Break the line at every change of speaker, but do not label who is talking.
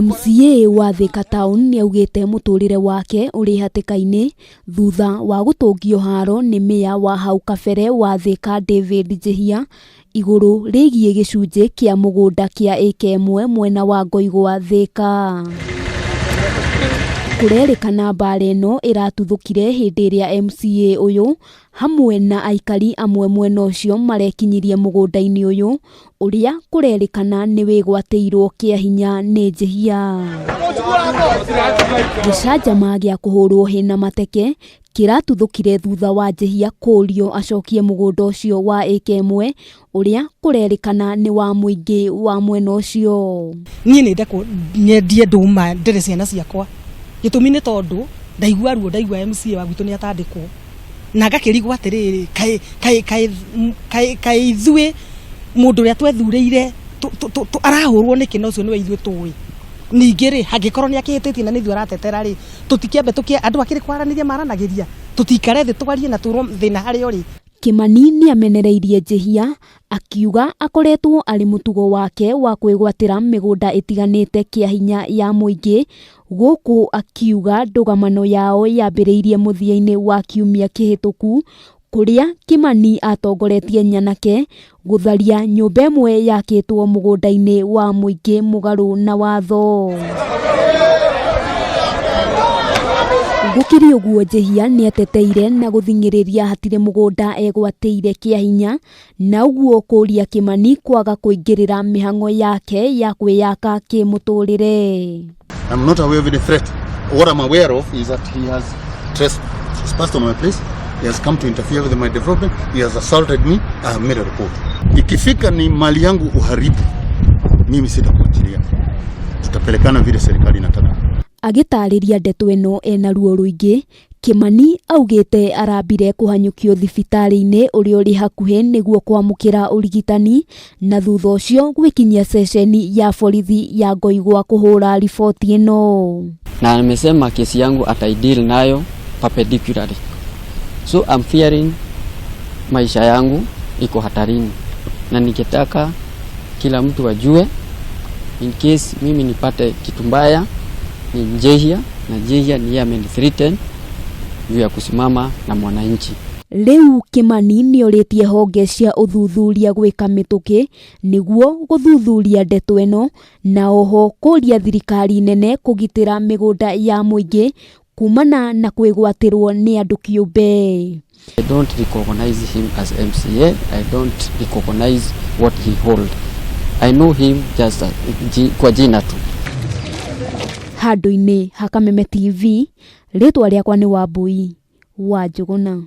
MCA wa Thika Town nĩaugĩte mũtũrĩre wake ũrĩ hatĩka-inĩ thutha wa gũtũngio haro nĩ mĩya wa hau kabere wa Thika David Njihia igũrũ rĩgiĩ gĩcunjĩ kĩa mũgũnda kĩa ĩka ĩmwe mwena wa Ngoigwa Thika. Kũrerĩkana mbara ĩno ĩratuthũkire hĩndĩ ĩrĩa MCA ũyũ hamwe na aikari amwe mwena ũcio marekinyirie mũgũnda-inĩ ũyũ ũrĩa kũrerĩkana nĩ wĩgwatĩirwo kĩa hinya nĩ Njihia. Gĩcanjama gĩa kũhũrwo hĩ na mateke kĩratuthũkire thutha wa Njihia kũũrio acokie mũgũnda ũcio wa ĩka ĩmwe ũrĩa kũrerĩkana nĩ wa mũingĩ wa mwena ũcio.
Niĩ nĩ ndekwo nyendie ndũma ndere ciana ciakwa, gĩtũmi nĩ tondũ ndaigua ruo, ndaigua MCA wa gwitũ nĩ atandĩkwo na ngakĩrigwo atĩrĩrĩ, kaĩ kaĩ kaĩ kaĩ kaĩ ithuĩ mũndũ ũrĩa twethurĩire arahũrwo nĩkĩ na ũcio nĩwe ithuĩ tũĩ. Ningĩ rĩ, hangĩkorwo nĩ akĩhĩtĩtie na nĩ ithuĩ aratetera rĩ, tũtikĩambe tũkĩ andũ akĩrĩ kwaranĩria maranagĩria, tũtikare thĩ twarie na twĩrwo thĩna harĩa ũrĩ.
Kĩmani nĩamenereirie Njihia akiuga akoretwo arĩ mũtugo wake wa kwĩgwatĩra mĩgũnda ĩtiganĩte kĩa hinya ya mũingĩ, gũkũ akiuga ndũgamano yao yambĩrĩirie mũthia-inĩ wa kiumia kĩhĩtũku kũrĩa Kĩmani atongoretie nyanake gũtharia nyũmba ĩmwe yakĩtwo mũgũnda-inĩ wa mũingĩ mũgarũ na watho. Gũkĩrĩ ũguo Njihia nĩateteire na gũthing'ĩrĩria hatirĩ mũgũnda egwatĩire kĩa hinya na ũguo kũria Kĩmani kwaga kũingĩrĩra mĩhang'o yake ya kwĩyaka kĩmũtũrĩre.
I'm not aware of any threat. What I'm aware of is that he has trespassed on my place. He has come to interfere with my development. He has assaulted me. I have made a report. Ikifika ni mali yangu uharibu, mimi sitakuachilia. Tutapelekana vile serikali inataka.
Agĩtarĩria ndeto ĩno ena ruo rũingĩ, Kĩmani augĩte arambire kũhanyũkio thibitarĩ-inĩ ũrĩa ũrĩ hakuhĩ nĩguo kwamũkĩra ũrigitani na thutha ũcio gwĩkinyia ceceni ya borithi ya Ngoigwa kũhũra riboti ĩno.
Na amesema kesi yangu ataideal nayo perpendicularly. So I'm fearing maisha yangu iko hatarini, na ningetaka kila mtu ajue in case mimi nipate kitu mbaya ni Njihia, na Njihia ni yeye amenithreaten juu ya kusimama na mwananchi.
Rĩu Kĩmani nĩorĩtie honge cia ũthuthuria gwĩka mĩtũkĩ nĩguo gũthuthuria ndeto ĩno na oho kũria thirikari nene kũgitĩra mĩgũnda ya mũingĩ kumana na kwĩgwatĩrwo nĩ andũ kĩũmbe.
I don't recognize him as MCA. I don't recognize what he hold. I know him just kwa jina tu.
Handũ-inĩ ha Kameme TV, rĩtwa rĩakwa nĩ Wambui wa Njũgũna.